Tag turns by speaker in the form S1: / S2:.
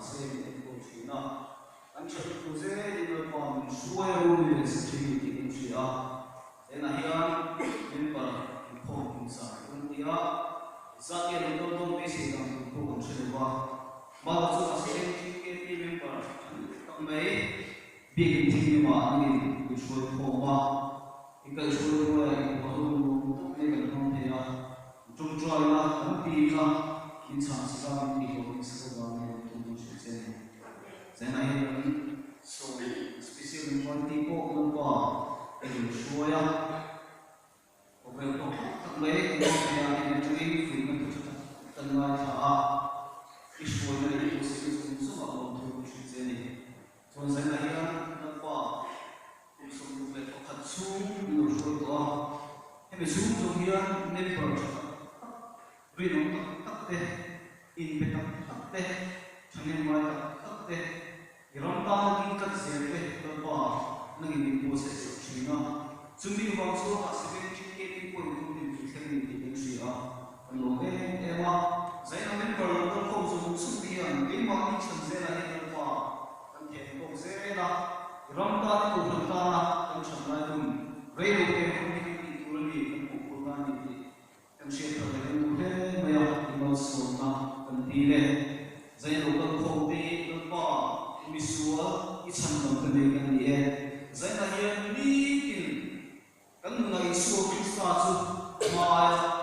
S1: se min enkawl thin a, kan that thu zelin Lalpa min hruai a ru ni leh sa thin tih kan hria a, henah hian member inkhawm inzah kan ti a, zat nge lo kal dawn beisei dan tur pawh kan hre lo va, mahla chu a CNTKP member tak mai biak in thing lamah an in min hruai khawm a, i kaihhruai ruaiah i puah ho nuam tak mai kan hmang thei a, Ṭawngṭai la, kan ti la, in chhan chhe kha min tih hlawh nasa deuh vang hian tum kan hrilh che a ni. Zainah hian kan sawi special in van tih pawh Lalpa i rawn hruai a, khawvel tawk tak tak mai kan awm thei a, heng aṭangin fuihna thu ṭha tak tak kan ngaithla a, i hruaina leh i duhsakna zawng zawngah lawmthu kan hrilh che a ni. Chuan zainah hian Lalpa Kum 21 chhung min lo hruai tawh a, hemi chhung zawng hian member tha tak tak, rinawm tak tak te, inpe tak tak te, thahnem ngai tak tak te, i ram tana ding tlat zel te Lalpa nangin min buatsaih sak thin a, chumi vang chu a 17 KP point tum din chu thleng ni tih kan hria a, kan lawm em em a. Zaina member lo kal khawm zawng zawng hian keimahni chhan zelah hian Lalpa Kan theh tawk zel a, ram tana kohhran tana kan that lai hun rei lo te hun hi kan tih tur a ni, kan hmuhphurhna a ni tih kan hriat thar leh kan duh hle mai a, i malsawmna kan dil e. Zai lo kal khawm te hi Lalpa misual i chhandam ka nei kan ni e. Zainah hian nitin Kan nunah Isua Krista chu hma aia.